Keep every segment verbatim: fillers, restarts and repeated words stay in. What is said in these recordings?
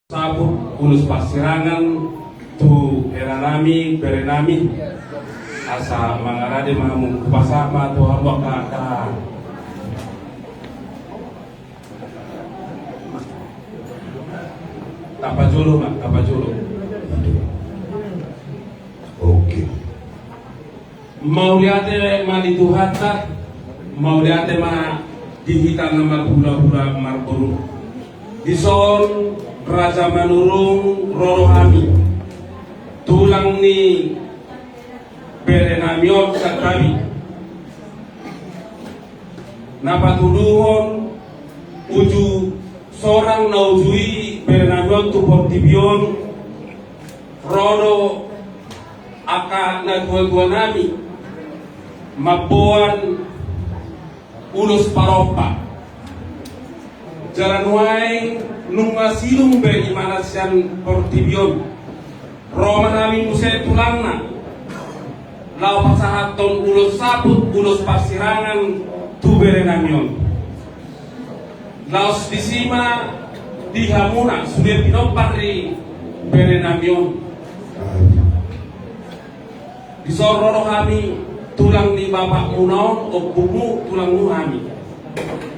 Saput ulos parsirangan tu hela nami, bere nami, asa mangarade ma hamu. Hupasahat ma tu hamu angka, angka. Tapajolo ma, tapajolo. Oke. Mauliate ma di Tuhanta, mauliate ma di hita na marhulahula marboru. Dison Raja Manurung ro do hami, tulang ni bere nami on, santabi. Na patuduhon uju sorang na uju i bere nami on tu portibi on, ro do angka natuatua nami mamboan ulos parompa. Jala nuaeng nunga sidung be ibana sian portibi on, ro ma hami muse tulangna laho pasahathon ulos saput, ulos parsirangan tu bere nami on. Laos disi ma di hamuna sude pinompar ni bere nami on. Dison ro do hami, tulang ni bapakmuna on, ompungmu, tulangmu hami.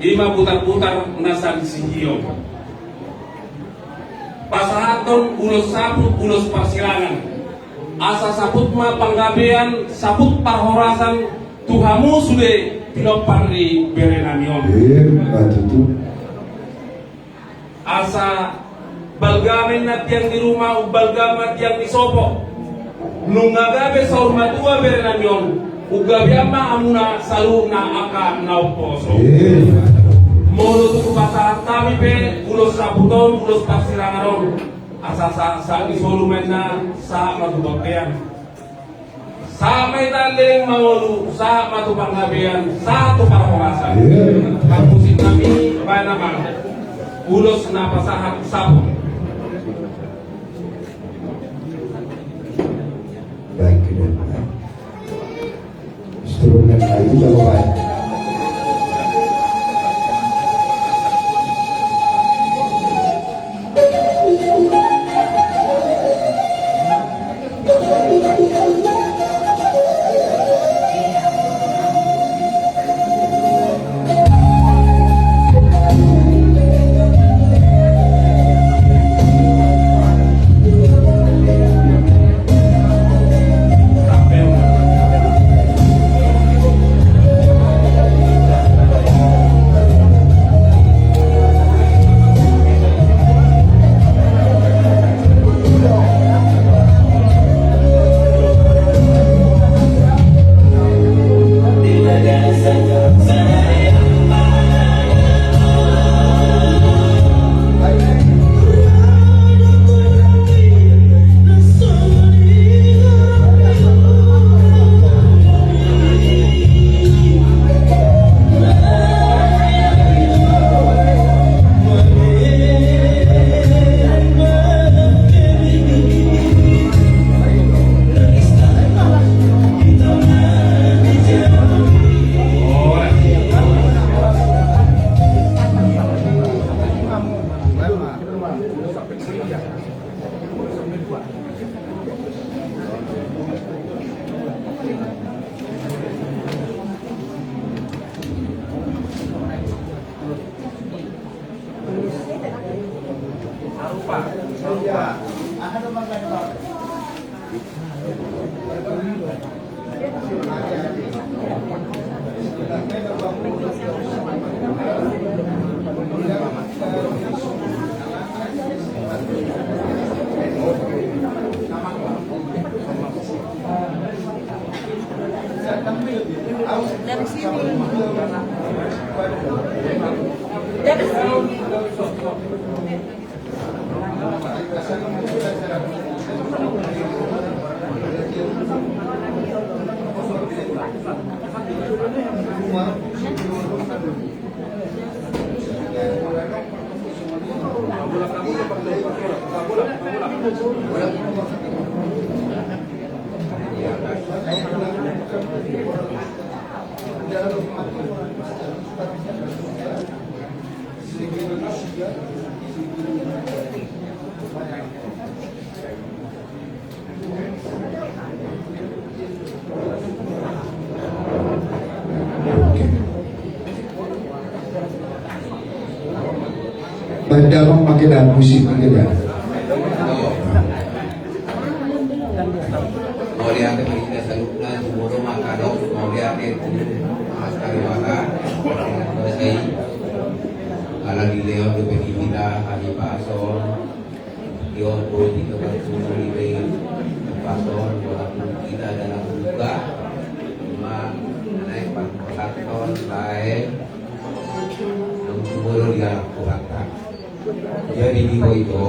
I ma butarbutar na sandisihon. Pasahathon ulos saput, ulos parsirangan. Asa saput ma panggabean, saput parhorasan tu hamu sude pinompar ni bere nami on. Asa balga ma inna tiang ni ruma, umbalga ma tiang ni sopo. Nunga gabe saur matua bere nami on, unggabean ma hamuna saluhutna angka na umposo. Molo tung hupasahat hami pe ulos saput on, ulos parsirangan on, asa sa, sa, sahat ni solu ma inna, sahat ma tu bontean. Sahat ma hita leleng mangolu, sahat ma tu panggabean, sahat tu parhorasan. Parmusik nami, baen ma ulos na pasahat saput. Baik, instrumen kayu, coba, baik. Dari sini. Dari sini. Damang ma hita, musik ma hita. Mauliate ma di hita saluhutna, jumolo ma hita, mauliate tu Amanta Debata, ala dilehon dope di hita hahipason, di on boti kebertulan di pason, walaupun hita dalam duka, ima naeng pangkosathon lae, dung jumolo dialap Tuhanta. Jadi di ho ito,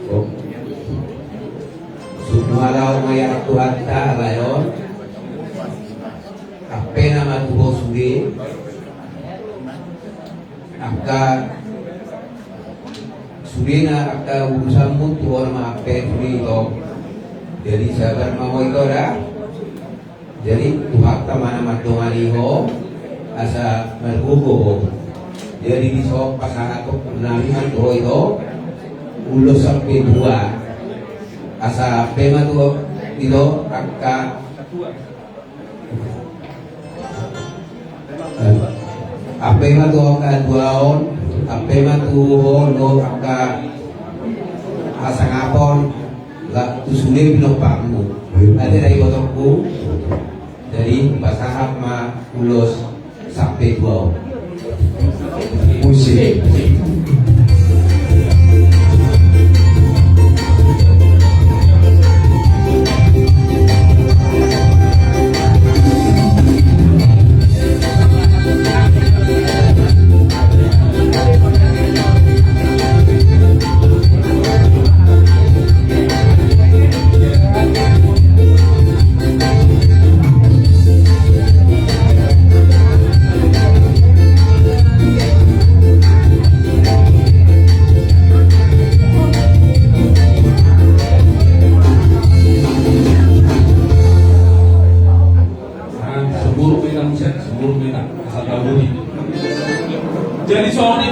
oh, sumalaho ma ialap Tuhanta lae on, ampena ma tu ho sude, angka sudena angka urusanmu tu ho ma ampe sude ito. Jadi sabar ma ho ito da. Jadi Tuhanta ma na mandongani ho asa margogo ho. Jadi dison pasahathon nami ma tu ho ito ulos sampe tua. Asa ampe ma tu ho ito angka, ampe ma tu ho angka tuaon, ampe ma tu ho angka hasangapon, laos tu sude pinompakmu. Ate da ibotongku. Jadi pasahat ma ulos sampe tua on. Musik. Jadi songon i